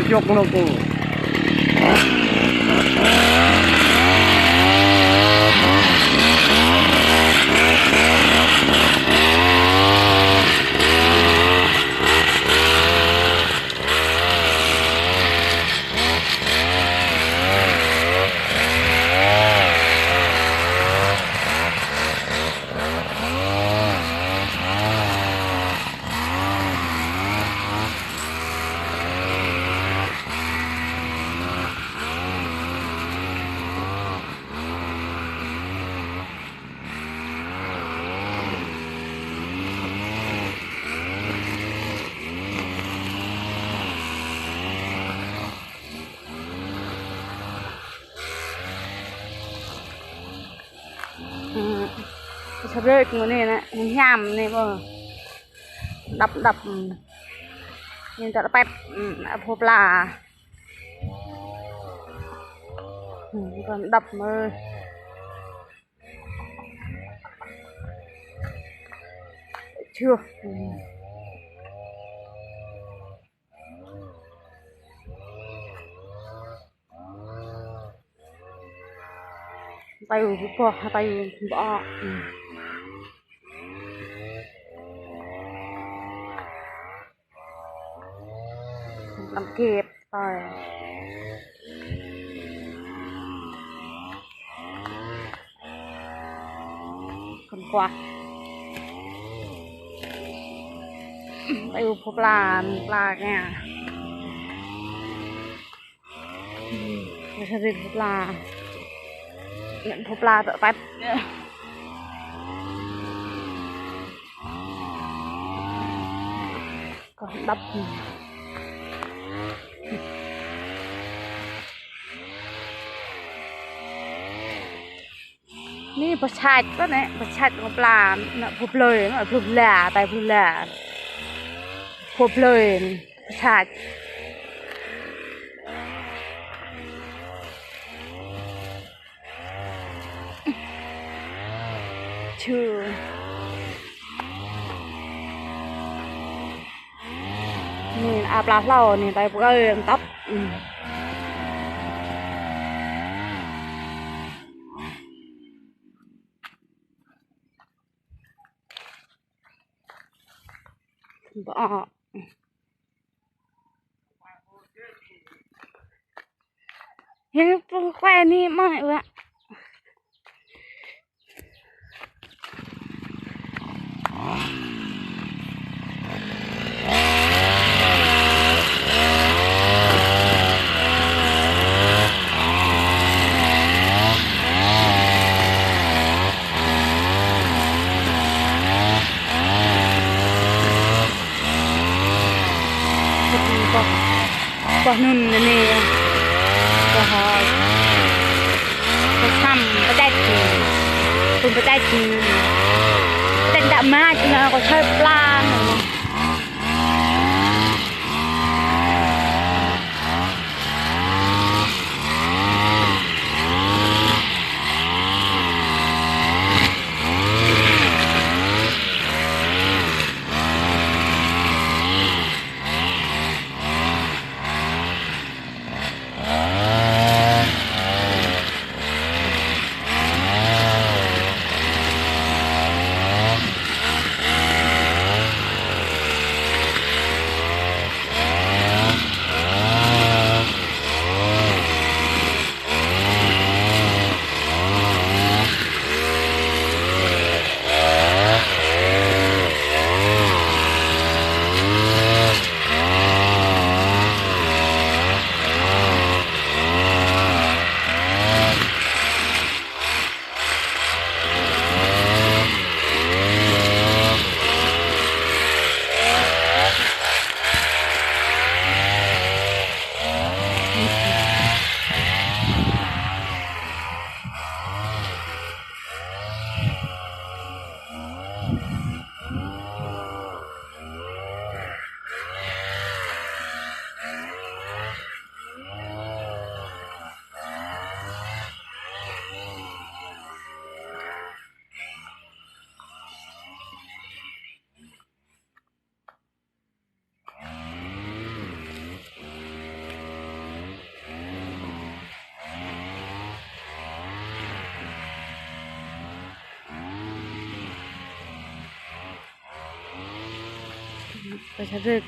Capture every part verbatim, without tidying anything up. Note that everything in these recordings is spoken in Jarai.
Jok nô kơ. Ư, sa brơi kơ anai nă, hiam anai ƀơh. Đăp, đăp. Anai ta pĕp, ư, phô pla. Ư, kơ đăp mơ̆. Chưa. Hơtai ƀơh, hơtai ƀơh. Năm kịp rồi. Khăn quạt. Hơtai ƀơh phô pla, pla kơ. Ư, sa rin phô pla. Anŭn phô pla tơ pĕp. Kơ đăp. Anai pơsat kơ anai, pơsat kơ pla, anŭn phô plơi, anŭn phô pla, hơtai phô pla. Phô plơi, pơsat. Chưa. Anai, a pla hlâo anai, hơtai pơkơi tăp. Ư. Ƀơh. Yang pơkơi anai mơ̆ wă. Ƀơh, ƀơh anŭn anai. Ƀơh, ƀơh asăm, pơčet. Pơčet. Pơčet đă mă, kơ anai kơ sơi pla. Kơ sa rơk.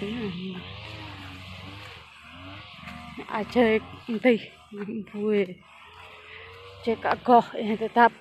Ai čơi tih, bue. Čơi kơ goh, ih tơtăp.